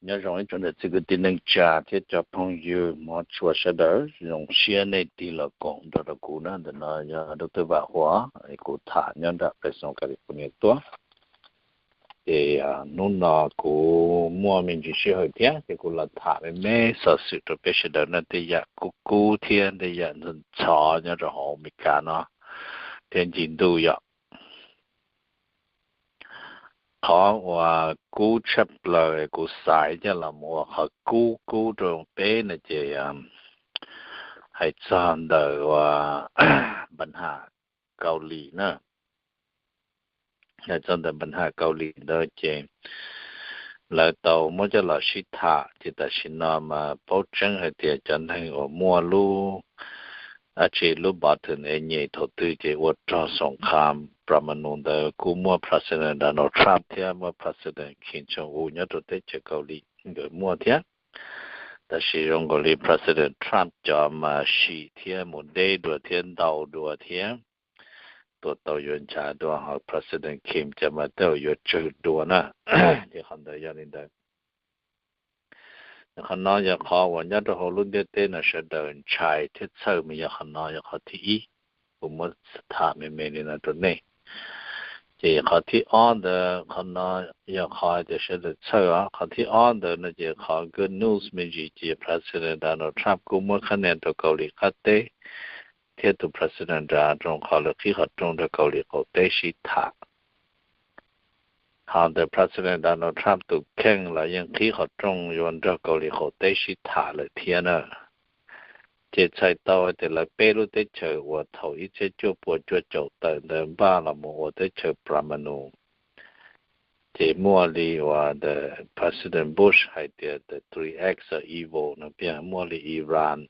Nyob zoo ib tsoom niam txiv kwv tij neej tsa thiab cov phooj ywg hmov tshua sawv daws, zoo siab nej tig los koom nrog rau kuv na. Ntawm no yog Dr. Vam Huas, kuv tham nyob nram Fresno, California tuaj. Ces hnub no kuv muaj me ntsis sij hawm thiab ces kuv los tham me me xov xwm rau peb sawv daws na, tej yam kub kub thiab tej yam ntxhov ntxhov nyob rau hauv Amelikas no thiab ncig ntuj yom. Qhov uas kub tshaj plaws kuv xaiv coj los mus ua qhov kub kub rau peb no ces hais txog ntawm uas npa nham Kaus Lim na. Hais txog ntawm npa nham Kaus Lim ntawd ces lawv tau muab coj los sib tham ces tam sim no mas paub tseeb hais tias cov neeg uas muaj lub dab tsi lub bottom e nyem thaum twg ces ua rog xoom kham pramanu ntawd kuj muaj President Donald Trump thiab muaj President Kim Jong Un nyob rau teb chaws Kaus Lim nkawd muaj thiab. Tab sis zoo nkaus li President Trump cov mas sim thiab mus deb dua thiab ntau dua thiab tua tau yuav nchav dua, ho President Kim cov mas tej zaum yuav tsawg dua na. Ces qhov ntawd yog li ntawd. Qhov no yog qhov uas nyob rau hauv lub ntiaj teb no sawv daws ntshai thiab txhawj mas yog qhov no yog qhov thib ib. Kuv muab tham me me li no rau nej. Ces qhov thib ob ntawd, qhov no yog qhov tias sawv daws txhawj os. Qhov thib ob ntawd no ces qhov good news me ntsis ces President Donald Trump kuj muab qhab nia rau Kaus Lim qab teb thiab tus President Donald Trump qhov lawv qhib qhov rooj nrog Kaus Lim qaum teb sib tham. Ho ntawm President Donald Trump tus kheej los yeej qhib qhov rooj yuav nrog Kaus Lim qaum teb sib tham lawm thiab na. Ces txhais tau hais tias lawv peb lub teb chaws uas thaum ib txhiab cuaj pua cuaj caum tawm ntawd npaj los mus ua teb chaws pramanu, ces muaj li uas the President Bush hais tias the three X of evil no, muaj li Iran,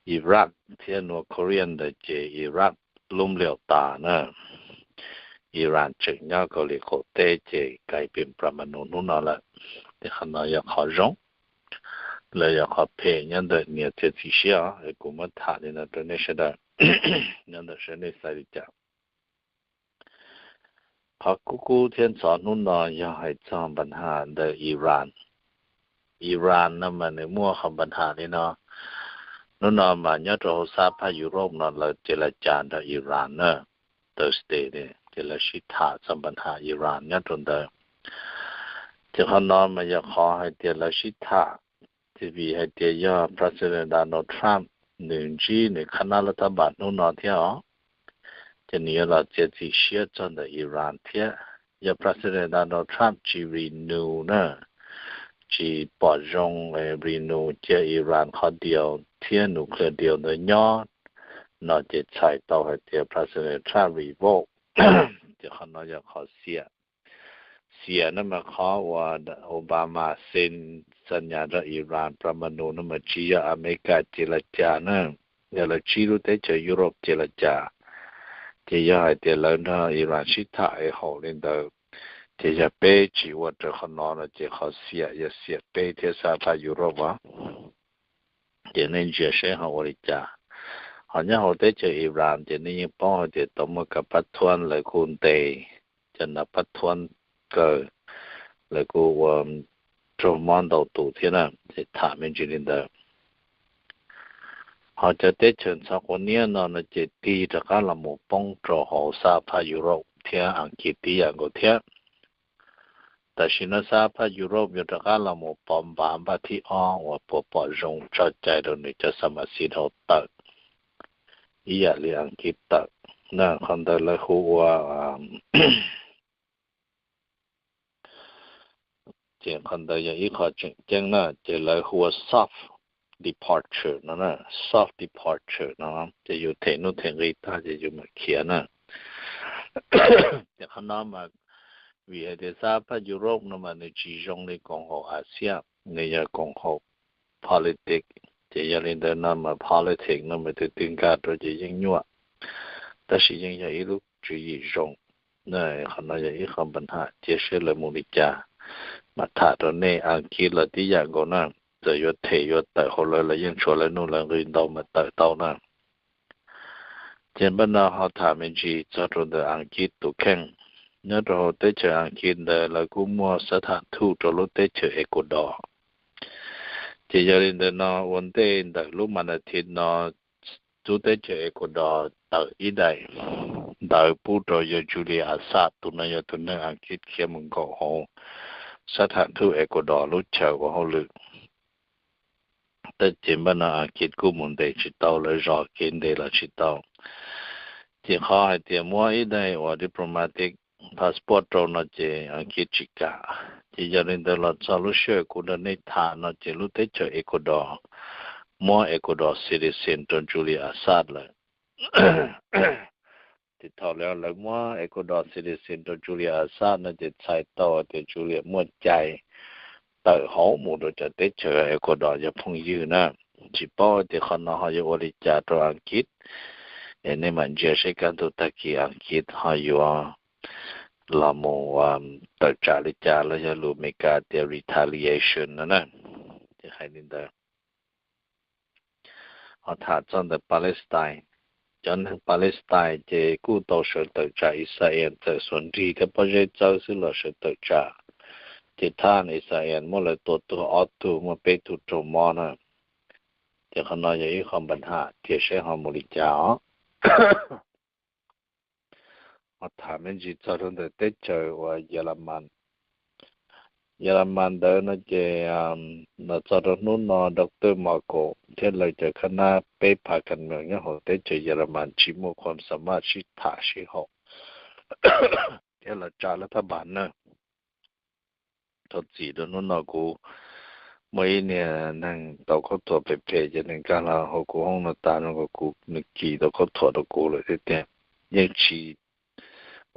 Iraq thiab North Korea ntawd ces Iraq lub npliaus tas na. Iran tseem nyob Kaus Lim qaum teb ces kais pem pramanu hnub no lawm. Ces qhov no yog qhov zoo los yog qhov phem nyob ntawm niam txiv txim siab os. Kuv muab tham li no rau nej sawv daws, nyob ntawm sawv nej xaiv li cas. Qhov kub kub thiab ntxhov hnub no yog hais txog npa nham ntawm Iran. Iran no mas nws muaj qhov npa nham li no. Hnub no mas nyob rau hauv sab phaj Europe no lawv ces lawv cas nrog Iran na, Thursday ces lawv sib tham txog npa nham Iran nyob rau ntawd. Ces qhov no mas yog qhov hais tias lawv sib tham, ces vim hais tias yog President Donald Trump nws ntsib nws qhab nab laj thab npas hnub no thiab os, ces nws yuav los txiav txim siab txog ntawm Iran thiab. Yog President Donald Trump tsis renew na, tsis pom zoo renew cia Iran qhov deal thiab nuclear deal ntawd nyob no ces txhais tau hais tias President Trump revoke. Ces qhov no yog qhov xiam. Xiam no mas qhov uas Obama xees xa nyas rau Iran pramanu no mas tsis yog Amelikas ces lawv cas na, yog lawv tsib lub teb chaws Europe ces lawv cas. Ces yog hais tias lawv nrog Iran sib tham es haum li ntawd, ces yog peb tsis ua raws qhov no no ces qhov xiam yog xiam peb thiab sab phaj Europe os. Ces nej ntsia seb ho ua li cas. Ho nyob hauv teb chaws Iran ces nej yeej paub hais tias tau muaj kav pab thuab lawv kuj ntes, cov nav pab thuab kaw lawv kuj ua raug mob ntau tus thiab na, ces tham me ntsis li ntawd. Ho cov teb chaws ntxhov quav niab no no ces tig rov qab los mus poob rau hauv sab phaj Europe thiab Askiv tib yam nkaus thiab. Tam sim no sab phaj Europe yuav rov qab los mus pov npav npaj thib ob uas puas pom zoo tso cai rau nws cov xa ma xi dhau tawm ib yam li Askiv tawm na. Qhov ntawd lawv hu ua, ces qhov ntawd yog ib qho tseem ceeb na, ces lawv hu ua soft departure no, soft departure no, ces yus them nuj them nqi tag ces yus mam khiav na. Ces qhov no mas vim hais tias sab phaj Europe no mas nws tsis zoo li koom haum Asia, nws yog koom haum politics, ces yog li ntawd no mas politics no mas tus twg nkag rau ces yeej nyuaj, tab sis yeej yog ib lub tswv yim zoo. Qhov no yog ib qho npa nham cia seb lawv mus li cas, mas tham rau nej, Askiv los tib yam nkaus na, txawm yuav them yuav tawm hauv lawv los yeej tshuav lawv nuj lawv nqi ntau mas tawm tau na. Ces npaj no ho tham me ntsis txog rau ntawm Askiv tus kheej. Nyob rau hauv teb chaws Askiv ntawd lawv kuj muaj xab tham thuj rau lub teb chaws Ecuador. Ces yog li ntawd no ua ntej ntawm lub mas nas thiv no, lub teb chaws Ecuador tawm ib daim ntawv pub rau yawg Julian Assange, tus no yog tus neeg Askiv khiav mus nkaum hauv xab tham thuj Ecuador lub chaw ua hauj lwm. Tab sis npaj no Askiv kuj mus ntes tsis tau, lawv zov kev ntes los tsis tau. Ces qhov hais tias muab ib daim uas diplomatic passport rau no ces Askiv tsis kam. Ces yog li ntawd los txog lub sij hawm kuv nrog nej tham no ces lub teb chaws Ecuador muab Ecuador citizen rau Julian Assange lawm. Ces thaum lawv muab Ecuador citizen rau Julian Assange no ces txhais tau tias Julian muaj cai tawm hauv mus rau cov teb chaws Ecuador yog phooj ywg na. Tsis paub tias qhov no ho yuav ua li cas rau Askiv, es nej mam ntsia seb kaj ntug tag kis Askiv ho yuav los mus tawm tsam li cas los yog lus Amelikas tias retaliation no na. Ces hais li ntawd. Ho tham txog ntawm Palestine, cov neeg Palestine ces kuj tau sawv tawm tsam Israel, txawm xuas nrig thiab pob zeb txawb xwb los sawv tawm tsam. Ces thaj Israel muab lawv tua tuag ob tug, muaj peb tug raug mob na. Ces qhov no yog ib qho npa ham tias seb ho mus li cas os. Ho tham me ntsis txog rau ntawm teb chaws uas Yelamas. Yelamas ntawd no ces los txog rau hnub no Doctor Merkel thiab lawv cov khab nab peb phav kas mees nyob hauv teb chaws Yelamas tsis muaj khuam xa maj sib tham sib haum thiab los tsa lawv thab npas na. Thov txim rau hnub no kuv muaj ib niag neeg tau khaub thuas phem phem ces nws nkag los hauv kuv hoob no tas no kom kuv, nws kis tau khaub thuas rau kuv lawm thiab tiag. Yeej tsis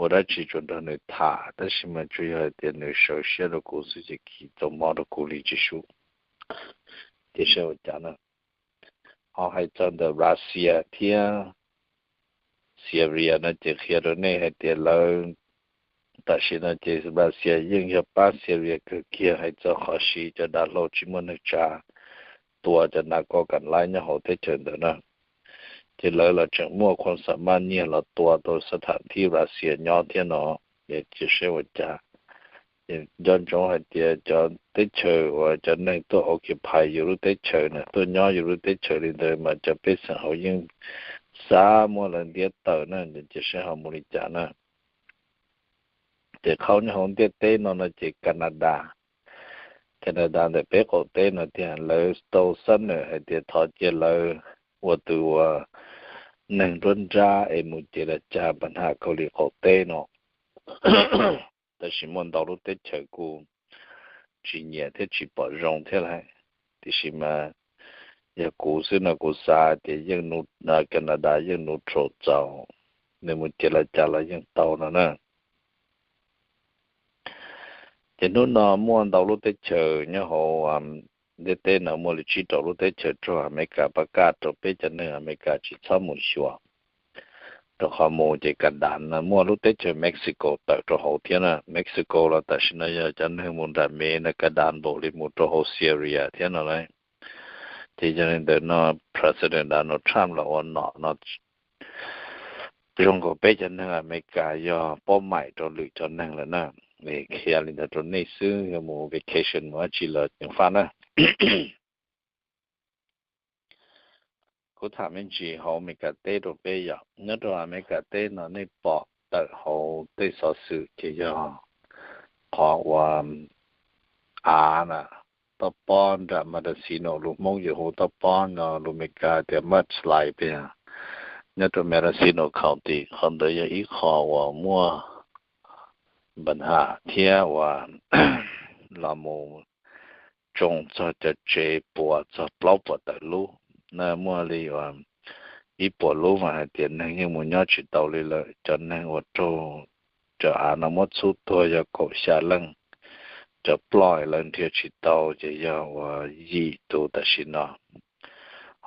ua dab tsi, tsuas nrog nws tham tab sis mas tsuas yog hais tias nws sawv siab rau kuv xwb ces kis tau mob rau kuv li tsis sub. Ces seb ua cas na. Ho hais txog ntawm Russia thiab Syria no ces qhia rau nej hais tias lawv tam sim no ces Russia yeej yog pab Syria kawg kiag, hais txog qhov siv cov dav hlau tsis muaj neeg tsa, tua cov nas koj kam laib nyob hauv teb chaws ntawd na. Ces lawv los tseem muaj khuam xa maj nyiag los tua tau xab tham thib Russia nyob thiab no. Ces seb ua cas. Ces nco ntsoov hais tias cov teb chaws uas cov neeg tuaj occupy yus lub teb chaws na, tuaj nyob yus lub teb chaws li ntawd mas cov pej xeem hauv yeej xav muab lawv ntiab tawm na, ces seb ho mus li cas na. Ces qhov nyob hauv ntiaj teb no no ces Canada, Canada ntawm peb qaum teb no tiag, lawv tau xab nawm hais tias thov cia lawv ua tus uas neeg nruab nrab es mus ces los cag npa ham Kaus Lim qaum teb no. Tab sis muaj ntau lub teb chaws kuj tsis nyiam thiab tsis pom zoo thiab lauj. Tiam sis mas yog kuv xwb no kuv xav tias yeej, Canada yeej neutral txaus, nws mus ces los cas los yeej tau no na. Ces hnub no muaj ntau lub teb chaws nyob hauv ntiaj teb no muaj li tsib rau lub teb chaws raug Amelikas pab kaj rau peb cov neeg Amelikas tsis txhob mus xyuas, rau qhov mus ces ka das no muaj lub teb chaws Mexico tawm rau hauv thiab na. Mexico los tam sim no yog cov neeg mus nram me no ka das npaum li mus rau hauv Syria thiab no lauj. Ces yog li ntawd no President Donald Trump los ua nom no zoo nkaus peb cov neeg Amelikas yog paub maim rau lwm cov neeg lawm na. Qhia li ntawd rau nej xwb, yog mus vacation mus dab tsi los ceev faj na. Kuv tham me ntsis hauv Amelikas teb rau peb yom. Nyob rau Amelikas teb no nej pom tawm hauv tej xov xwm ces yog qhov uas av na, toj pob nram Mendocino, lus Hmoob yus hu toj pob no lus Amelikas tias mudslide tiag. Nyob rau Mendocino County qhov ntawd yog ib qho uas muaj npa ham thiab uas los mus tsoo txog cov tsev puas txog plaub puas tawm lub na, muaj li uas ib puas lub mas hais tias neeg yeej mus nyob tsis tau li lawm. Cov neeg uas raug cov av no muab txhub tuag yog kaum xya leej, cov ploj lawv nrhiav tsis tau ces yog uas yim tus tam sim no.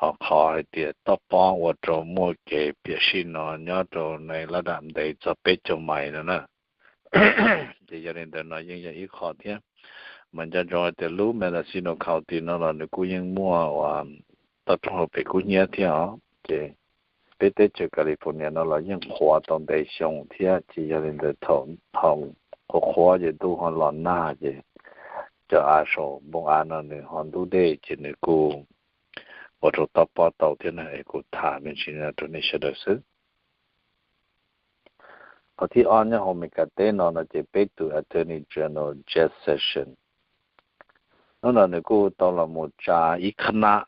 Ho qhov hais tias toj pob ua rau muaj kev piam sij no nyob rau neeg lab dam ntev txog peb caug mais no na. Ces yog li ntawd no yeej yog ib qho thiab. Mas nco ntsoov hais tias lub Mendocino County no los nws kuj yeej muaj uas toj roob hauv pes kub hnyiab thiab os. Ces peb teb chaws California no los yeej qhuav tau ntev xyoo thiab ces yog li ntawd thaum, thaum qhuav qhuav ces ntuj ho los nag ces cov av saum npoo av no nws ho ntub dej ces nws kuj ua rau tob pob tau thiab na. Es kuv tham me ntsis no rau nej sawv daws xwb. Qhov thib ob nyob hauv Amelikas teb no no ces peb tus Attorney General Jeff Sessions hnub no nws kuj tau los mus tsa ib khab nab,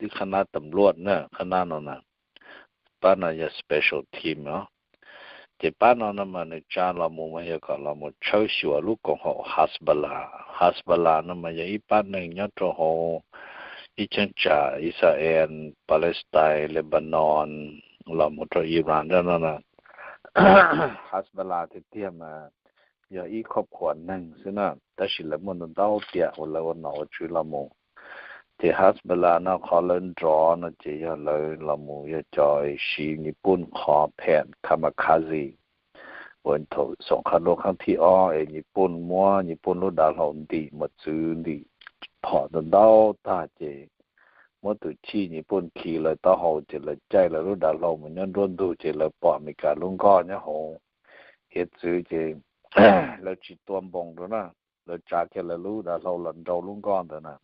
ib khab nab tam luaj na, khab nab no na, pab no yog special team os. Ces pab no no mas nws tsa los mus mas yog kom los mus tshawb xyuas lub koom haum Hezbollah. Hezbollah no mas yog ib pab neeg nyob rau hauv ib cheeb tsam Israel, Palestine, Lebanon, los mus rau Iran no na. Hezbollah tiag tiag mas yog ib khob khuas neeg xwb na, tab sis lawv muaj ntau ntau tiam uas lawv ua nom ua tswv los mus. Ces Hezbollah no qhov lawv nrov no ces yog lawv los mus yog cov siv Nyij Pooj qhov phem kamikaze uas thaum xoom qhab luaj khaab thib ob es Nyij Pooj muab Nyij Pooj lub dav hlau ntim mus txwv ntim phom ntau ntau tag ces muab tus chij Nyij Pooj khi lawv taub hau ces lawv caij lawv lub dav hlau mus nyob nruab ntug ces lawv pom Amelikas lub nkoj nyob hauv hiav txwv ces lawv tsis tua npoos rau na, lawv tsa kiag lawv lub dav hlau los nrau lub nkoj ntawd na.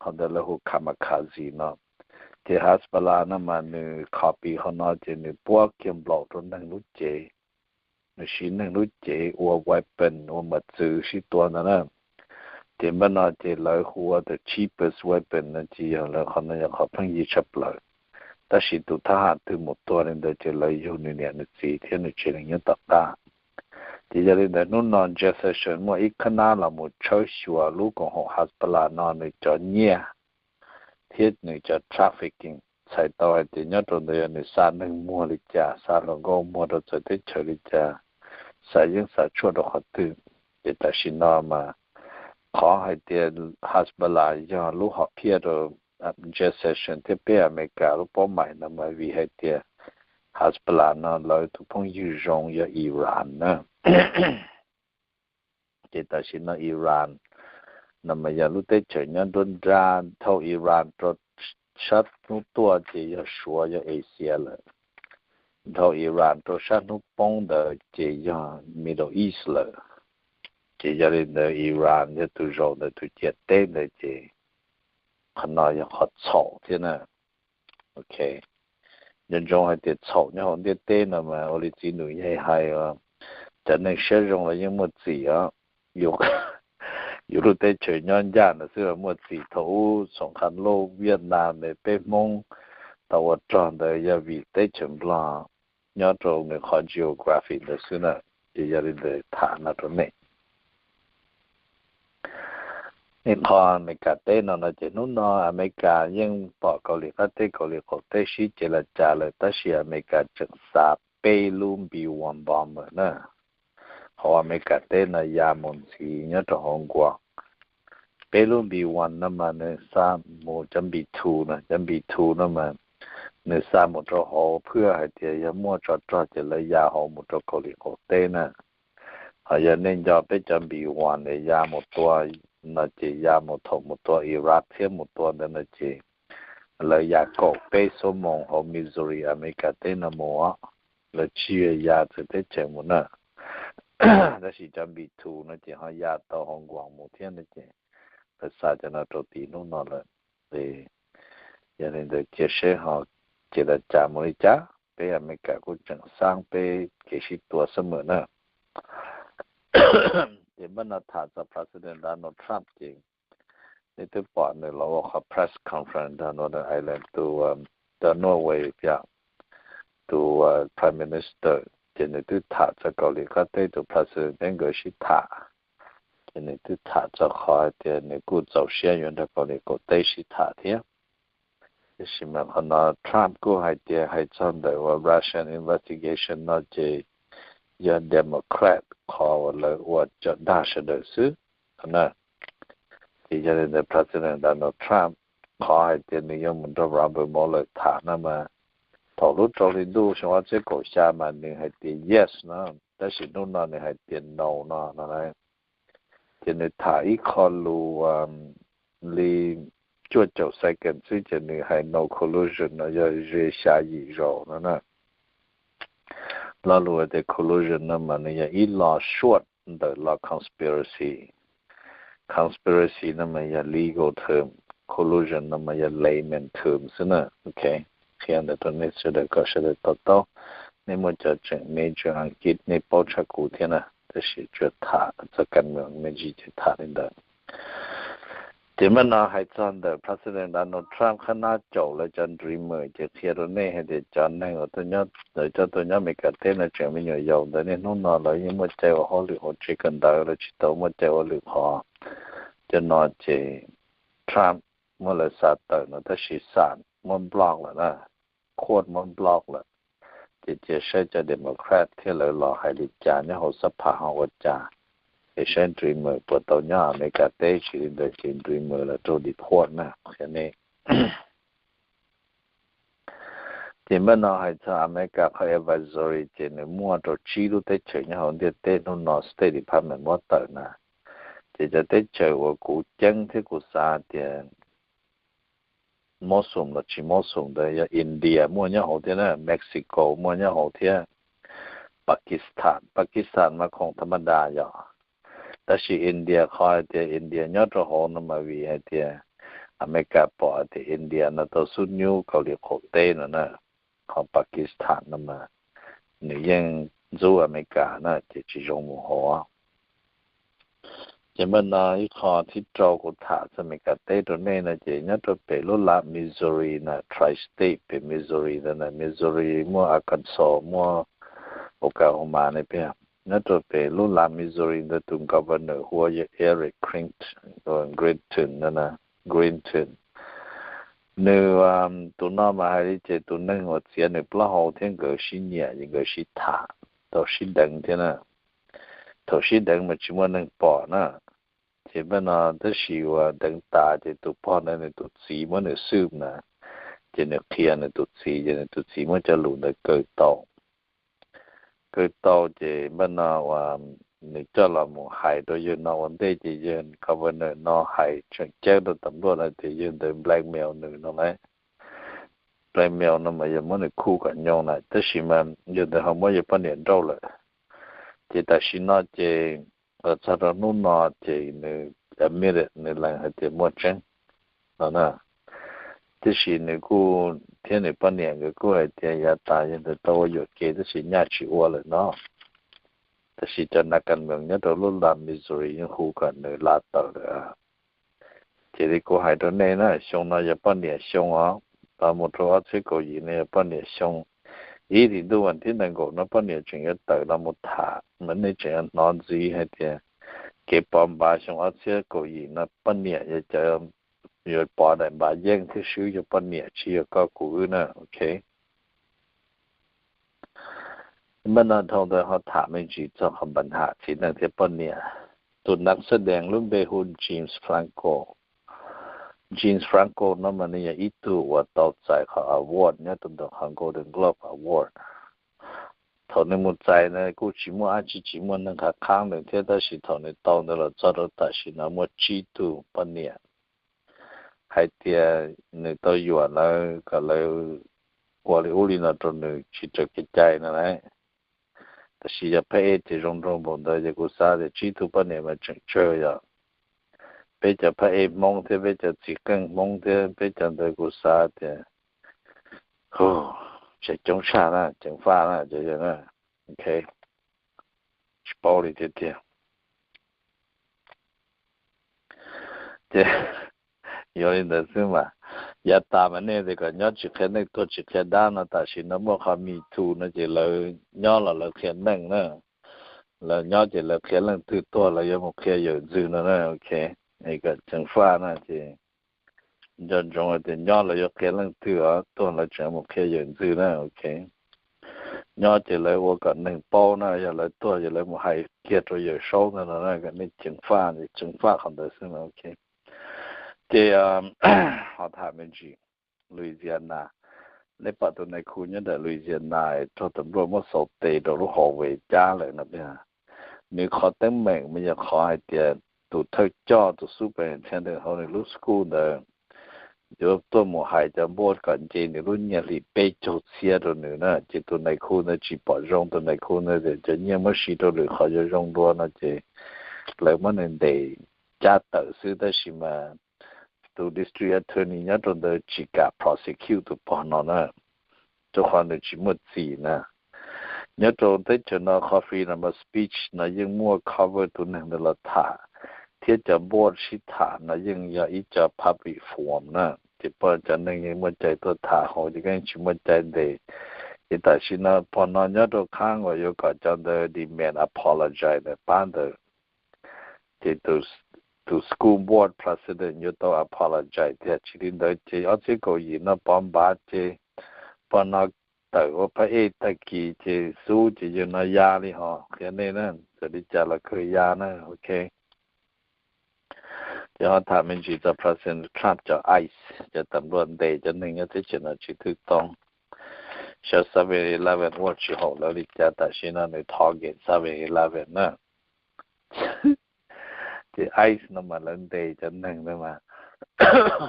Qhov ntawd lawv hu kamikaze no. Ces Hezbollah no mas nws copy qhov no ces nws puab kiag nplaum rau neeg lub cev, nws siv neeg lub cev ua weapon ua mus txwv sib tua ntawd na. Ces npaj no ces lawv hu ua the cheapest weapon no ces yog lawv qhov no yog qhov pheej yig tshaj plaws. Tab sis tus thab ham twg mus tua li ntawd ces lawv yug nws niam nws txiv thiab nws tsev neeg nyob tom qab. Ces yog li ntawd hnub no Jeff Sessions muaj ib khab nab los mus tshawb xyuas lub koom haum Hezbollah no nws cov nyiaj thiab nws cov trafficking, txhais tau hais tias nyob rau ntawd yog nws xa neeg muag li cas, xa hluas nkauj muag rau txawv teb chaws li cas, xa yeeb xa tshuaj rau qhov twg. Ces tam sim no mas qhov hais tias Hezbollah yog lub hom phiaj rau Jeff Sessions thiab peb Amelikas lub paub mais no mas vim hais tias Hezbollah no lawv tus phooj ywg zoo yog Iran na. Ces tam sim no Iran no mas yog lub teb chaws nyob nruab nrab, dhau Iran rau sab hnub tuaj ces yog Suav yog Asia lawm. Dhau Iran rau sab hnub poob ntawd ces yog Middle East lawm. Ces yog li ntawd Iran yog tus zaum ntawm tus ciam teb ntawd ces qhov no yog qhov txhaum thiab na. Ok, nco ntsoov hais tias txhaum nyob hauv ntiaj teb no mas ua li txiv nus yaig hais, cov neeg siab zoo los yeej muaj txim os. Yus lub teb chaws nyob ncaj ntawd xwb los muaj txim. Thaum ub xoom qha loj Vietnam es peb Hmoob tau ua rog ntawd yog vim teb chaws Nplog nyob rau nws qhov geography ntawd xwb na. Ces yog li ntawd tham no rau nej. Ib qho Amelikas teb no no ces hnub no Amelikas yeej pom Kaus Lim qab teb Kaus Lim qaum teb sib ces las cas lawm tab sis Amelikas tseem xa peb lub B one bomber na. Hauv Amelikas teb no ya mus ntxiv nyob rau hauv nkuas. Peb lub B one no mas nws xa mus, cov B two no, cov B two no mas nws xa mus rau hauv phwj hais tias yog muaj tsov rog ces lawv ya hauv mus rau Kaus Lim qaum teb na. Ho yog nej nco peb cov B one es ya mus tua no ces ya mus thaum mus tua Iraq thiab mus tua ntawd no ces lawv ya kaum peb xuab moos hauv Missouri Amelikas teb no mus, lawv tsis ya txawv teb chaws mus na. Tab sis cov B two no ces ho ya tau hauv nkuas mus thiab no ces lawv xa cov no rau tim hnub no lawm. Yog li ntawd cia seb ho ces las cas mus li cas, peb Amelikas kuj tseem xaab peb kev sib tua xab mem na. Ces npaj no tham txog President Donald Trump ces nej twb pom nws los ua qhov press conference rau Northern Ireland tus, rau Norway tias tus Prime Minister ces nws twb tham txog Kaus Lim qab teb tus President thiab nkawd sib tham. Ces nws twb tham txog qhov hais tias nws kuj txaus siab yuav nrog Kaus Lim qaum teb sib tham thiab. Tiam sis mas qhov no Trump kuj hais tias hais txog ntawm uas Russian investigation no ces yog Democrat qhov uas lawv ua cov dag sawv daws xwb no na. Ces yog li ntawd President Donald Trump qhov hais tias nws yuav mus nrog Robert Mueller tham no mas thaum lub rau hli ntuj xyoo ob txhiab kaum xya mas nws hais tias yes no, tab sis hnub no nws hais tias no no no. Ces nws tham ib qho lus li cuaj caum second xwb ces nws hais no collusion no yog ze xya yim zaus no na. Lo lus tias collusion no mas nws yog ib lo short ntawm lo conspiracy. Conspiracy no mas yog legal term, collusion no mas yog layman term xwb na. Ok, qhia ntawm rau nej sawv daws kom sawv daws to taub. Nej muaj cov tseem major Askiv nej paub tshaj kuv thiab na, tab sis tsuas tham txog kas moos me ntsis ces tham li ntawd. Ces mas no hais txog ntawm President Donald Trump qhab nab caum lawv cov dreamer ces qhia rau nej hais tias cov neeg uas tuaj nyob, lawv coj tuaj nyob Amelikas teb no tseem me nyuam yaus ntawd niaj hnub no lawv yeej muaj cai ua hauj lwm hauv tsev kawm ntawv, lawv tsis tau muaj cai ua lwm qhov. Cov no ces Trump muab lawv xa tawm no tab sis xam muab block lawm na, court muab block lawm. Ces cia saib cov Democrat thiab lawv los hais li cas nyob hauv xab phas ho ua cas, es saib dreamer puas tau nyob Amelikas teb, tsis li ntawd ces dreamer lawv raug deport na, qhia nej. Ces npaj no hais txog Amelikas qhov advisory ces nws muaj rau tsib lub teb chaws nyob hauv ntiaj teb hnub no State Department muab tawm na. Ces cov teb chaws uas kuv ceeb thiab kuv xav tias Muslim los tsis Muslim ntawd yog India muaj nyob hauv thiab na, Mexico muaj nyob hauv thiab, Pakistan, Pakistan mas khoom tha ma da yog. Tab sis India qhov hais tias India nyob rau hauv no mas vim hais tias Amelikas pom hais tias India no tau xub nyub Kaus Lim qaum teb no na, qhov Pakistan no mas nws yeej ntxub Amelikas na ces tsis zoo mus hauv. Ces npaj no ib qho thib rau kuv tham txog Amelikas teb rau nej no ces nyob rau pem lub lav Missouri na, Tri-State pem Missouri ntawd na, Missouri muaj Arkansas muaj Oklahoma ne peb, nyob rau pem lub lav Missouri ntawd tus governor hu ua yog Eric Clinton, Clinton no na, Clinton. Nws, tus no mas hais li ces tus neeg uas txiav nws plaub hau thiab nkawd sib nyiam es nkawd sib tham, tau sib deev thiab na. Thaum sib deev mas tsis muaj neeg pom na. Ces npaj no tab sis uas deev tas ces tus pog ntawd nws tus txiv muab nws xwb na, ces nws qhia nws tus txiv ces nws tus txiv muab cov lus ntawd kaw tau. Kaw tau ces npaj no uas nws coj los mus hais rau yawg no ua ntej ces yawg governor no hais tseem ceeb rau tam luaj hais tias yawg ntawd blackmail nws no lauj. Blackmail no mas yog muab nws khuj kom nyoo na, tab sis mas yawg ntawd ho muab yawg poj niam nrauj lawm. Ces tam sim no ces los txog rau hnub no ces nws admit nws lees hais tias muaj tseeb no na. Tiam sis nws kuj thiab nws poj niam nkawd kuj hais tias yav tas yawg ntawd tau ua yuam kev tab sis nyaj tsis ua lawm no. Tab sis cov nas kas moos nyob rau lub lav Missouri yeej hu kom nws lav tawm lawm. Ces li kuv hais rau nej na, xyoo no yog poj niam xyoo os, los mus rau ob txhiab kaum yim no yog poj niam xyoo. Ib hlis ntuj vas thib nees nkaum no poj niam tseem yuav tawm los mus tham mas nej tseem yuav hnov ntxiv hais tias kev pov npav xyoo ob txhiab kaum yim no poj niam yog cov yuav pov daim npav yeej thiab swb yog poj niam tsis yog koj kuv wb na, ok. Npaj no dhau ntawd ho tham me ntsis txog qhov npa ham txiv neej thiab poj niam. Tus nav xab dees lub npe hu James Franco. James Franco no mas nws yog ib tug uas tau txais qhov award nyob rau ntawm qhov Golden Globe Award. Thaum nws mus txais na kuj tsis muaj dab tsi, tsis muaj neeg qhab qhaab nws thiab, tab sis thaum nws tau ntawd los txog rau tam sim no muaj tsib tug poj niam hais tias nws tau yuam lawv kom lawv ua li ub li no rau nws tsis raws kev cai no lauj. Tab sis yog phab ej ces zoo nraug npaum ntawd ces kuv xav tias tsib tug poj niam mas tseem tsawg yom. Peb cov phab ej Hmoob thiab peb cov txiv qeej Hmoob thiab peb cov ntawd kuv xav tias tseem coob tshaj na, ceev faj na cov yawg na. Ok, tsis paub li tiag tiag. Ces yog li ntawd xwb mas, yav tas mas nej tias kom nyob tsis qhia neej tuag tsis qhia dab no, tam sim no muaj qhov Me Too no ces lawv nyob los lawv qhia neej na. Lawv nyob ces lawv qhia leej twg tuag lawv yuav mus qhia yawm ntxwg no na, ok. Kom ceev faj na ces nco ntsoov hais tias nyob lawv yuav qhia leej twg os, tuag lawv tseem mus qhia yawm ntxwg na, ok. Nyob ces lawv ua kom neeg paub na, yog lawv tuag ces lawv mus hais kiag rau yawm saub ntawd no na, kom nej ceev faj, ceev faj qhov ntawd xwb na, ok. Ces ho tham me ntsis Louisiana, nej pom tus nais khu nyob ntawm Louisiana raug tus npluaj muab xauv tes rau lub hauv ves cab lawm no, nws qhov teeb meem mas yog qhov hais tias tus thawj coj tus superintendent hauv nws lub school ntawd yuav tuaj mus hais cov board kom nce nws lub nyiaj hli peb caug txhiab rau nws na, ces tus nais khu ntawd tsis pom zoo, tus nais khu ntawd tias cov nyiaj muab siv rau lwm qhov yuav zoo dua no ces lawv muab nws ntes cab tawm xwb, tab sis mas tus district attorney nyob rau ntawd tsis kam prosecute tus pog no na, rau qhov nws tsis muaj txim na. Nyob rau teb chaws no qhov freedom of speech no yeej muaj cover tus neeg ntawd los tham, thiab cov board sib tham no yeej yog ib co public forum na, ces pog cov neeg yeej muaj cai tuaj tham hauv, ces yeej tsis muaj cai ntes. Ces tam sim no pog no nyob rau qhab uas yuav kom cov ntawd demand apologize ntawm pab ntawd, ces tus school board president yuav tau apologize tiag. Tsis li ntawd ces ob txhiab kaum yim no pov npav ces pog no tawm ua phab ej tag kis ces xub ces yawg no ya li hos qhia nej na, txawm li cas los kawg ya na, ok. Ces ho tham me ntsis txog President Trump cov ice, cov tam luaj ntes cov neeg nyob teb chaws no tsis twg too. Xyov seven eleven ua tsis haum lawv li cas, tam sim no nws target seven eleven na. Ces ice no mas lawv ntes cov neeg ntawd mas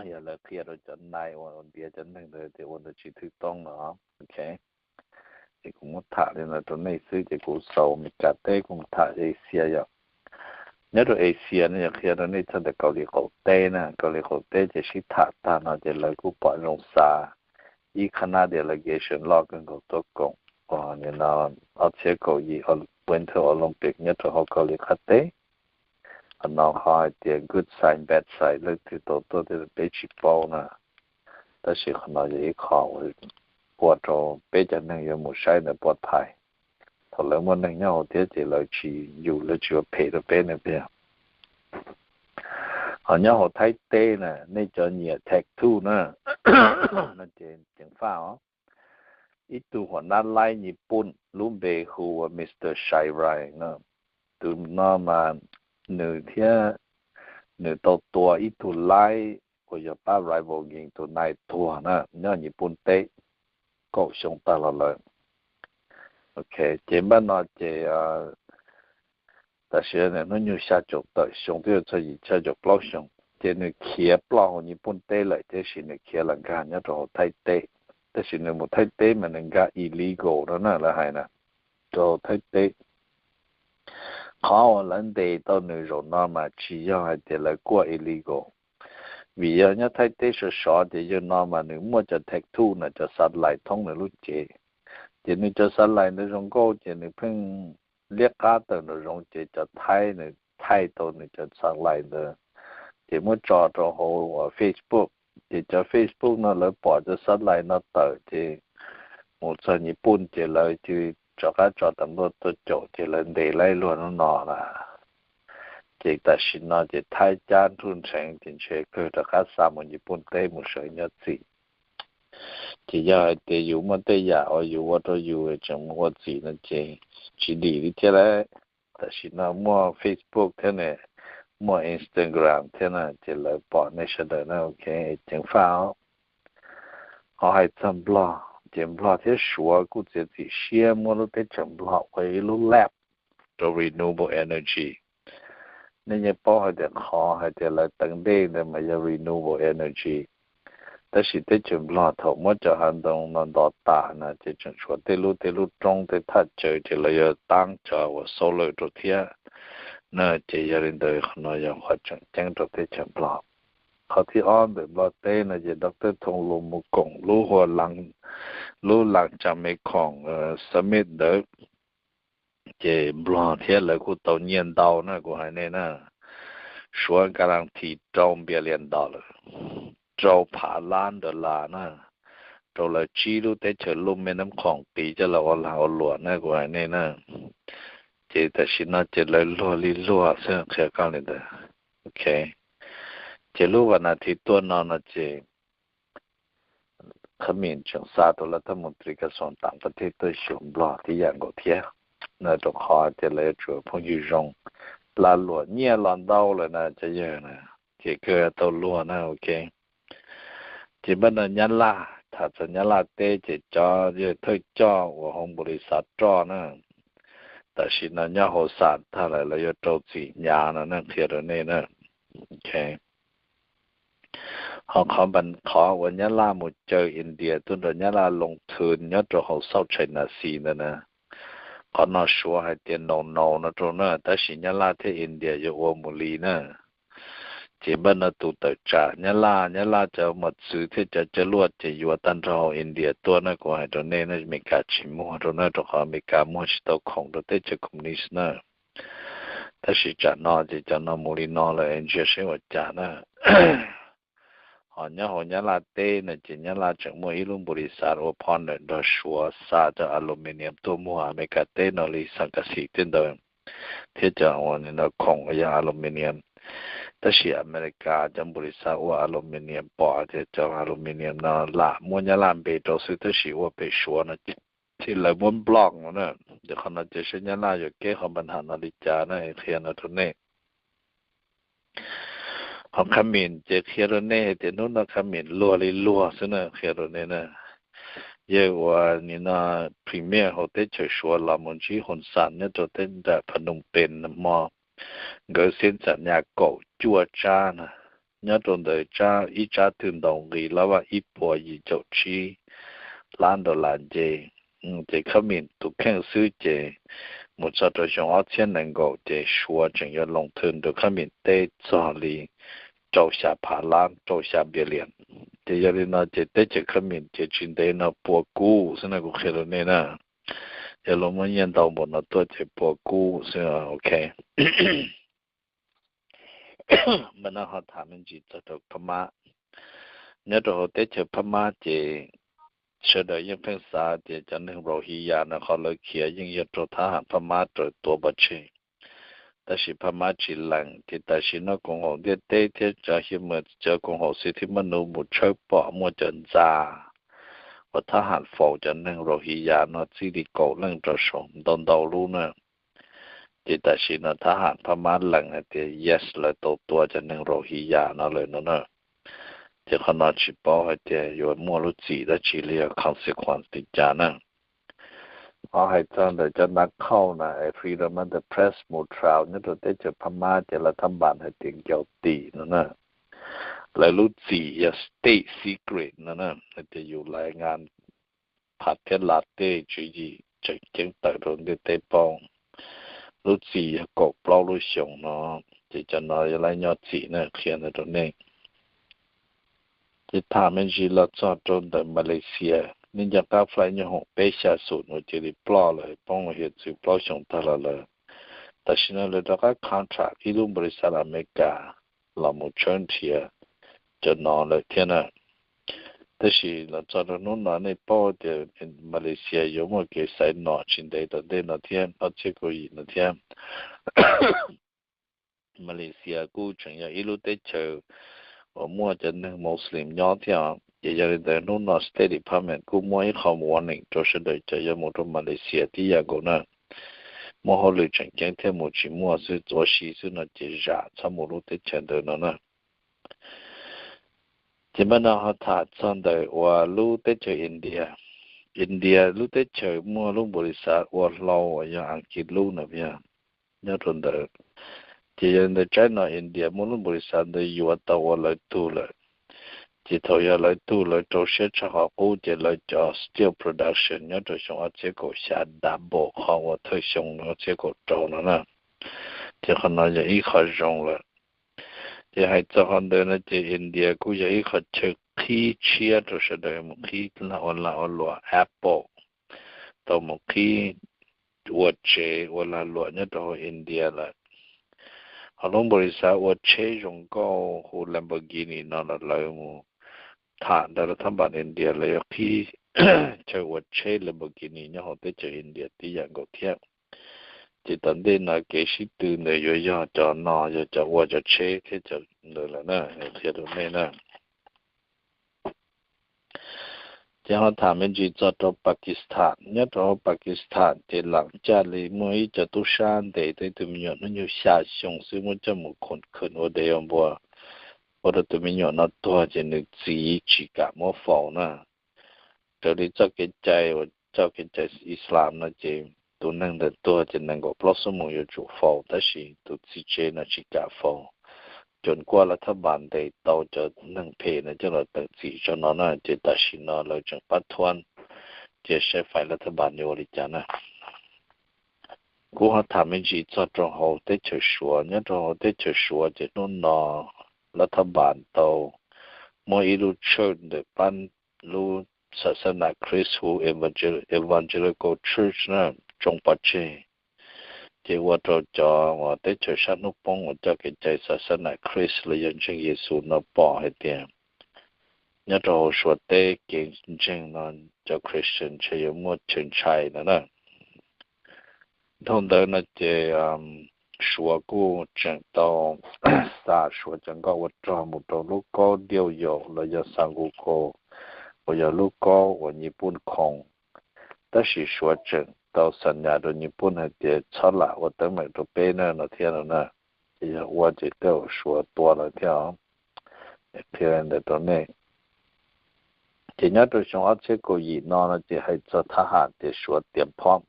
yog lawv qhia rau cov nai uas ntiav cov neeg ntawd tias ua ntawd tsis twg too no, ok. Ces kuv muab tham li no rau nej xwb, ces kuv xaus Meskas teb kuv mus tham Asia yom. Nyob rau Asia no yog qhia rau nej txog ntawm Kaus Lim qaum teb na, Kaus Lim qaum teb ces sib tham tag no ces lawv kuj pom zoo xa ib qhab nab delegation loj kawg nkaus tuaj koom nim no ob txhiab kaum yim Winter Olympic nyob rau hauv Kaus Lim qab teb. Qhov no qhov hais tias good sign bad sign leej twg tau tuaj thiab peb tsis paub na, tab sis qhov no yog ib qho ua rau peb cov neeg yuav mus saib ntawd pov thaiv. Thaum lawv muaj neeg nyob hauv thiab ces lawv tsis yus, lawv tsis ua phem rau peb na, peb yog. Ho nyob hauv Thaib teb na, nej cov nyiam tattoo na, no ces ceev faj os. Ib tug huam nab laib Nyij Pooj lub npe hu ua Mister Shairai no, tus no mas nws thiab nws tau tua ib tug laib uas yog pab rival gang tus nai tuag na nyob Nyij Pooj teb kaum xyoo tag los lawm. Ok, ces npaj no ces tam sim hnub nyoog xya caum tawm xyoo twb yuav txog yim xya caum plaub xyoo, ces nws khiav ploj hauv Nyij Pooj teb lawm, tiam sis nws khiav los nkag nyob rau hauv Thaib teb. Tab sis nws mus Thaib teb mas nws nkag illegal no na lawv hais na, rau hauv Thaib teb. Qhov uas lawv ntes tau nws zaum no mas tsis yog hais tias lawv kuaj illegal, vim yog nyob Thaib teb sov sov ces yawg no mas nws muaj cov tattoo no, cov satellite thoob nws lub cev. Ces nws cov satellite ntawd zoo nkauj ces nws pheej liab qab tawm nraum zoov ces cov Thaib nws thaij tau nws cov satellite ntawd, ces muab tso rau hauv Facebook. Ces cov Facebook no lawv pom cov satellite no tawm ces mus txog Nyij Pooj ces lawv cia li rov qab tso tam luaj tuaj caum ces lawv ntes laib luag hnub no lawm. Ces tam sim no ces Thaib cab nruj nrheev ces ntshe kawg rov qab xa mus Nyij Pooj teb mus sawv nyob txim. Ces yog hais tias yus muaj tej yam uas yus ua rau yus tseem mus ua txim no ces tsis dim li thiab lauj. Tam sim no muaj Facebook thiab ne, muaj Instagram thiab na, ces lawv pom nej sawv daws na, ok, ceev faj os. Ho hais txog Nplog, ces Nplog thiab Suav kuj txiav txim siab muab lub teb chaws Nplog ua ib lub lab rau renewable energy. Nej yeej paub hais tias qhov hais tias lawv teev dej ntawd mas yog renewable energy. Tab sis teb chaws Nplog thaum muab cov hav ntoo no ntov tas na ces tseem tshuav tej lub tej lub roob tej thaj chaw ces lawv yuav taab cov uas solar rau thiab na. Ces yog li ntawd qhov no yog qhov tseem ceeb rau teb chaws Nplog. Qhov thib ob ntawm Nplog teb no ces Doctor Thoo Lung mus koom lub hu ua lub Lav Cam Me Khoom Summit ntawd, ces Nplog thiab lawv kuj tau nyiaj ntau na, kuv hais nej na, Suav guarantee rau billion dollar, rau phav lab dollar na, rau lawv tsib lub teb chaws lub me nab khoom qiv coj los ua lag ua luam na, kuv hais nej na. Ces tam sim no ces lawv luag li luag xwb, qhia koj li ntawd. Ok, ces lub vas nas thiv tuaj no no ces Khab Mim tseem xa tus lav thaj mus tris kas xoos tam qab thej tuaj xyuas Nplog tib yam nkaus thiab. No rau qhov tias lawv yuav tsum phooj ywg zoo, lag luam nyiaj los ntau lawm na cov yawg na, ces kawg tau luag na, ok. Ces npaj no Nyab Laj, tham txog Nyab Laj teb ces cov yawg thawj coj uas hauv npaum li xav roj na, tam sim no nyob hauv xam tag lawm, lawv yuav rau txim hnyav no na, qhia rau nej na. Ok, Ho qhov npa qhov uas Nyab Laj mus caw India tuaj nrog Nyab Laj loo thw nyob rau hauv South China Sea ntawd na, qhov no Suav hais tias no no no rau na, tab sis Nyab Laj thiab India yuav ua mus li na. Ces npaj no tus tawm tsam Nyab Laj, Nyab Laj cov mos txwv thiab cov cawv luaj ces yuav tag nrho hauv India tuaj na, kuv hais rau nej na, Amelikas tsis muag rau na, rau qhov Amelikas muag tsis tau khoom rau teb chaws Communist na. Tab sis tsam no ces cov no mus li no lawm es ntsia seb ua cas na. Ho nyob hauv Nyab Laj teb no ces Nyab Laj tseem muaj ib lub npus lis xav ua partner nrog Suav xa cov aluminium tuaj muag Amelikas teb no li xam kas xim tej ntawd, thiab cov uas nim no khoom yog aluminium. Tab sis Amelikas cov npus lis xav ua aluminium pom tias cov aluminium no lam muab Nyab Laj npe rau xwb tab sis ua pem Suav no ces lawv muab block no na. Ces qhov no ces seb Nyab Laj yuav keb qhov npa ham no li cas na, qhia no rau nej. Ho khab mim ces qhia rau nej hais tias hnub no khab mim luag li luag xwb na, qhia rau nej na. Yawg uas nim no premier hauv teb chaws Suav los mus ntsib Hun Sen nyob rau teb nram Phnom Penh hmo, nkawd xib xam nyas kaum cuaj tsab na, nyob rau ntawd tsab ib tsab twg ntaus nqi lab vaj ib puas yim caum tsib lab dollar nce. Ces khab mim tus kheej xwb ces mus txog rau xyoo ob txhiab nees nkaum ces Suav tseem yuav loo thwm nrog khab mim teb txog li rau xya phav lab, rau xya billion. Ces yog li no ces teb chaws khab mim ces tsis ntev no puas kub xwb na, kuv qhia rau nej na. Yog luag muaj nyiaj ntau npaum no tuaj ces puas kub xwb, ok. Mas no ho tham me ntsis txog rau Phab Mab. Nyob rau hauv teb chaws Phab Mab ces sawv daws yeej pheej xav tias cov neeg Rohingya no qhov lawv khiav yeej yog raug thab ham Phab Mab raws tua pov tseg. Tab sis Phab Mab tsis lees, ces tam sim no koom haum ntiaj teb thiab cov human, cov koom haum xib thib mab nuv mus tshawb pom muaj cov ntxa uas thab ham faus cov neeg Rohingya no txij li kaum leej rau saum ntau ntau lub na. Ces tam sim no thab ham Phab Mab lees hais tias yes, lawv tau tua cov neeg Rohingya no lawm no na. Ces qhov no tsis paub hais tias yuav muaj lub txim dab tsi li, yog consequence li cas na. Ho hais txog ntawm cov nav khauj na, freedom of the press mus trial nyob rau teb chaws Phab Mab ces lawv thab npas hais tias guilty no na. Lawv lub txim yog state secret no na, hais tias yus lais ngas phaj thiab la tej tswv yim tseem ceeb tawm rau ntiaj teb paub. Lub txim yog kaum plaub lub xyoos no, ces cov no yog lawv nyob txim na, qhia ntawd rau nej. Ces tham me ntsis los txog rau ntawm Malaysia, nej nco qab flight nyob hoom peb xya xum uas cia li ploj lawm, poob hiav txwv plaub xyoos tag los lawm. Tam sim no lawv rov qab contract ib lub npaus lis xav Amelikas los mus tshawb nrhiav cov no lawm thiab na. Tab sis los txog rau hnub no nej paub tias Malaysia yuav muaj kev xaiv nom tsis ntev tom ntej no thiab, ob txhiab kaum yim no thiab. Malaysia kuj tseem yog ib lub teb chaws uas muaj cov neeg Muslim nyob thiab os. Ces yog li ntawd hnub no State Department kuj muab ib qho warning rau sawv daws cov yuav mus rau Malaysia tib yam nkaus na. Muaj hauj lwm tseem ceeb thiaj mus, tsis muaj xwb ua si xwb no ces zam txhob mus lub teb chaws ntawd no na. Ces npaj no ho tham txog ntawm uas lub teb chaws India. India lub teb chaws muaj lub npaus lis xav ua hlau uas yog Askilood no yog nyob rau ntawd. Ces yog li ntawd tsaib no India muaj lub npaus lis xav ntawd yuav tau ua lawv tug lawm. Ces thaum yog lawv tug, lawv rau siab tshaj qhov qub ces lawv cov steel production nyob rau xyoo ob txhiab kaum xya double qhov uas thawj xyoo ob txhiab kaum rau no na. Ces qhov no yog ib qho zoo lawm. Ces hais txog qhov ntawd no ces India kuj yog ib qho chaw qhib tshiab rau sawv daws mus qhib lag ua lag ua luam. Apple tau mus qhib ua tsev ua lag luam nyob rau hauv India lawm. Ho lub npaus lis xav ua tsheb zoo nkauj hu Lamborghini no los lawv mus tham ntawm lawv thab npas India, lawv yuav qhib chaw ua tsheb Lamborghini nyob hauv teb chaws India tib yam nkaus thiab. Ces tom ntej no kev sib tw ntawd yuav yog cov no, yog cov ua cov tsheb thiab cov ntawd lawm na, qhia rau nej na. Ces ho tham me ntsis txog rau Pakistan. Nyob rau hauv Pakistan ces lam caj li muaj ib co tub sab ntes tau ib tug me nyuam hnub nyoog xya xyoo xwb muab coj mus khum khwm ua dev ua npua, ua rau tus me nyuam no tuag ces nws txiv tsis kam muab faus na. Raws li txoj kev cai uas txoj kev cai Islam no ces tus neeg ntawd tuag ces nees nkaum plaub xuab moos yuav tsum faus, tab sis tus txiv tsev no tsis kam faus. cuam kuaj lav thab npas ntes tau cov neeg phem no coj los teem txim tso no na, ces tam sim no lawv tseem pab thuam, ces saib fais lav thab npas yuav ua li cas na. Kuv ho tham me ntsis txog rau hauv teb chaws Suav. Nyob rau hauv teb chaws Suav ces hnub no lav thab npas tau muab ib lub church ntawm pab lub xab xab nas Khrist hu Evangelical Church na, tsoo pov tseg. Ces ua rau cov uas teb chaws sab hnub poob uas coj kev cai xab xab nas Khrist los yog ntseeg Yexus no pom hais tias nyob rau hauv Suav teb kev ntseeg no cov Christian ntshe yuav muaj chaw ntshai no na. Dhau ntawd no ces Suav kuj tseem tau xa Suav cov nkoj ua rog mus rau lub kaub diau yaum los yog xa nqus kaus uas yog lub kaub uas Nyij Pooj khoom. Tab sis Suav tseem tau xa nyas rau Nyij Pooj hais tias txhob lam ua teeb meem rau peb na no thiab no na. Ces yog ua ces tej zaum Suav tua lawm thiab os. Qhia ntawd rau nej. Ces nyob rau xyoo ob txhiab kaum yim no no ces hais txog thab ham tias Suav tiav phom,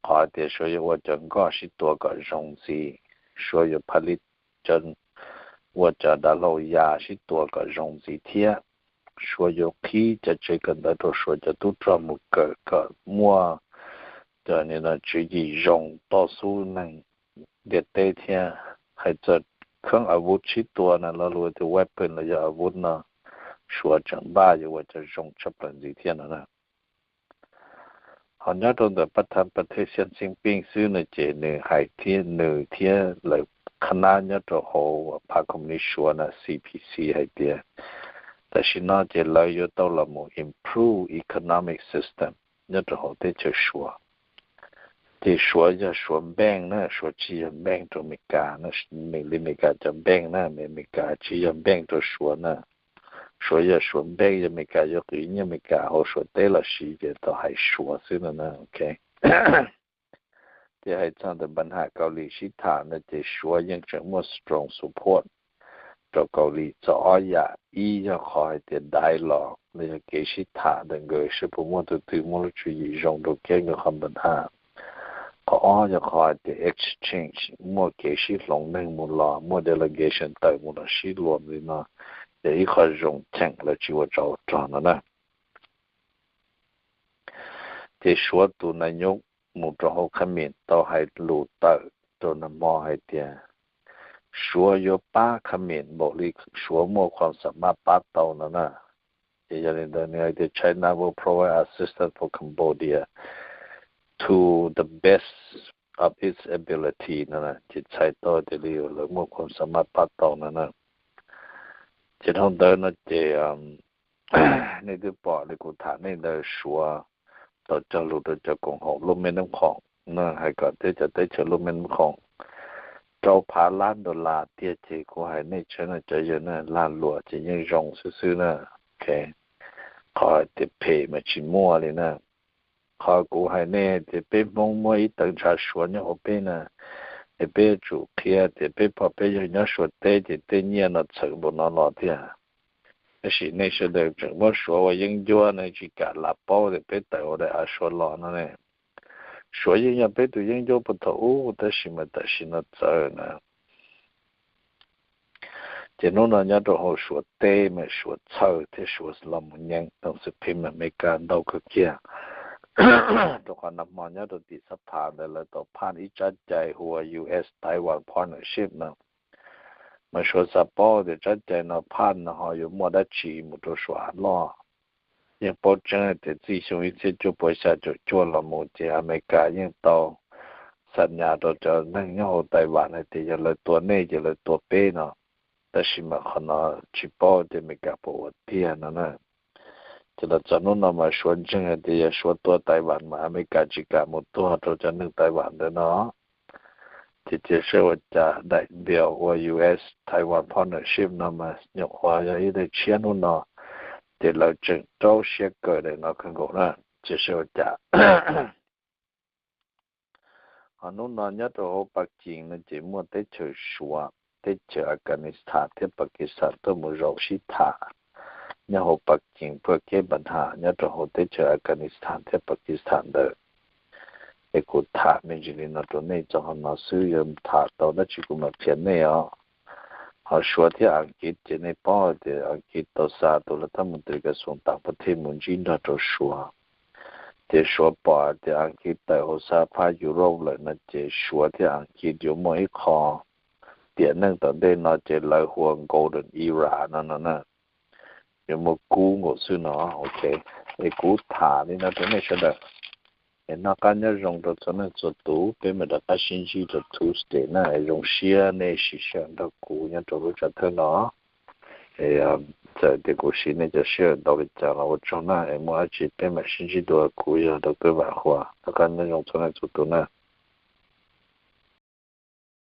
qhov tias Suav yuav ua cov nkoj sib tua kom zoo ntxiv, Suav yuav pha li ua cov dav hlau ya sib tua kom zoo ntxiv thiab, Suav yuav qhib cov tsev kawm ntawv rau Suav cov tub rog mus kawm kom muaj cov tswv yim zoo toj xub neeg ntiaj teb thiab. Hais txog kheeb a vuv sib tua na, lo lus tias weapon los yog a vuv no, Suav tseem npaj yuav ua cov zoo tshaj plaws ntxiv thiab no na. Ho nyob rau ntawm pab tham pab thej Xian Txin Pij xwb no ces nws hais thiab nws thiab lawv qhab nab nyob rau hauv phav Koom Munis Suav na, C P C hais tias tam sim no ces lawv yuav tau los mus improve economic system nyob rau hauv teb chaws Suav. Ces Suav yog Suav npeej na, Suav tsis yog npeej rau Amelikas na, nws li Amelikas cov npeej na, Amelikas tsis yog npeej rau Suav na. Suav yog Suav npeej, yog Amelikas yuav qwv nyiaj Amelikas hauv Suav teb los sis ces tau hais Suav xwb no na, ok. Ces hais txog ntawm npa ham Kaus Lim sib tham no ces Suav yeej tseem muaj strong support rau Kaus Lim txog ob yam. Ib yog qhov hais tias dialogue los yog kev sib tham ntawm nkawd seb puas muaj tus twg muaj lub tswv yim zoo rau kev nkawd qhov npa ham. Qhov ob yog qhov hais tias exchange, muaj kev sib hloov neeg mus los, muaj delegation tawm mus los sib luas li no, yog ib qho zoo cheem lawv tsis ua tsov ua rog no na. Ces Suav tus nas nyuj mus rau hauv Khab Mim tau hais lus tawm rau nag hmo hais tias Suav yuav pab Khab Mim npaum li Suav muaj khuam xam maj pab tau no na. Ces yog li ntawd nws hais tias China will provide assistance for Cambodia to the best of its ability no, ces txhais tau tias li lawv muaj khuam xam maj pab tau no na. Ces dhau ntawd no ces nej twb pom li kuv tham nej ntawd, Suav tau cog lus rau cov koom haum lub mej neeb khoom na, hais kom teb cov teb chaws lub mej neeb khoom rau phav lab dollar tiag ces kuv hais nej tshawb no cov yawg na, lag luam ces yeej zoo xwb xwb na. Qhov hais tias phem mas tsis muaj li na. Qhov kuv hais nej tias peb Hmoob muaj ib tawv ntshav Suav nyob hauv peb na, es peb yuav tsum qhia tias peb pog peb yawg nyob Suav teb ces tej nyiaj no txhawm npaum no los tiag. Tab sis nej sawv daws tseem muab Suav ua yeeb ncuab ne, tsis kam lam paub tias peb tawm ua daim av Suav los no ne. Suav yeej yog peb tus yeeb ncuab puag thaum ub tab sis mas tam sim no txawv na. Ces hnub no nyob rau hauv Suav teb mas Suav txhawj thiab Suav los mus nyeem tau xwb phim Amelikas ntau kawg kiag. Rau qhov nag hmo nyob rau tim xab phav ntawd lawv tau phaj ib tsab cai hu ua U S Taiwan Partnership no, mas Suav xav paub tias tsab cai no phaj no ho yuav muaj dab tsi mus rau Suav av loj. Yeej paub tseeb hais tias txij xyoo ib txhiab cuaj puas xya caum cuaj los mus ces Amelikas yeej tau xam nyas rau cov neeg nyob hauv Taiwan hais tias yog lawv tua nej ces lawv tua peb no. Tab sis mas qhov no tsis paub tias Amelikas puas ua tiag no na. Ces los txog hnub no mas Suav ntseeg hais tias yog Suav tua Taiwan mas Amelikas tsis kam mus tuag rau cov neeg Taiwan ntawd no. Ces cia saib ua cas daim npias ua U S Taiwan Partnership no mas nyuam qhuav yog ib daim tshiab hnub no, ces lawv tseem rau siab kawm daim no kawg nkaus na. Cia saib ua cas. Ho hnub no nyob rau hauv Pakistan no ces muaj teb chaws Suav, teb chaws Afghanistan thiab Pakistan tuaj mus zaum sib tham nyob hauv Pakistan puag kev npa ham nyob rau hauv teb chaws Afghanistan thiab Pakistan ntawd. Es kuv tham me ntsis li no rau nej txog qhov no xwb, yog tham tau dab tsi kuv mam qhia nej os. Suav thiab Askiv ces nej paub tias Askiv tau xa tus laj thab mus tis kas xoos tam pov thej mus ntsib nrog rau Suav, ces Suav pom tias Askiv tawm hauv xab phab Europe lawm no ces Suav thiab Askiv yuav muaj ib qho tiam neej tom ntej no ces lawv hu ua Golden Era no no na, yuav muaj kub nkaus xwb no. Ok, es kuv tham li no rau nej sawv daws, es noj qab nyob zoo rau txhua leej txhua tus, peb mam rov qab sib ntsib rau Tuesday na, es zoo siab nej siv sij hawm nrog kuv nyob rau lub tsam thawj no. Txawm tias kuv siv nej cov sij hawm ntau li cas los ua tsaug na, es muaj dab tsi peb mam sib ntsib dua, kuv yog Dr. Vam Huas, noj qab nyob zoo txhua leej txhua tus na.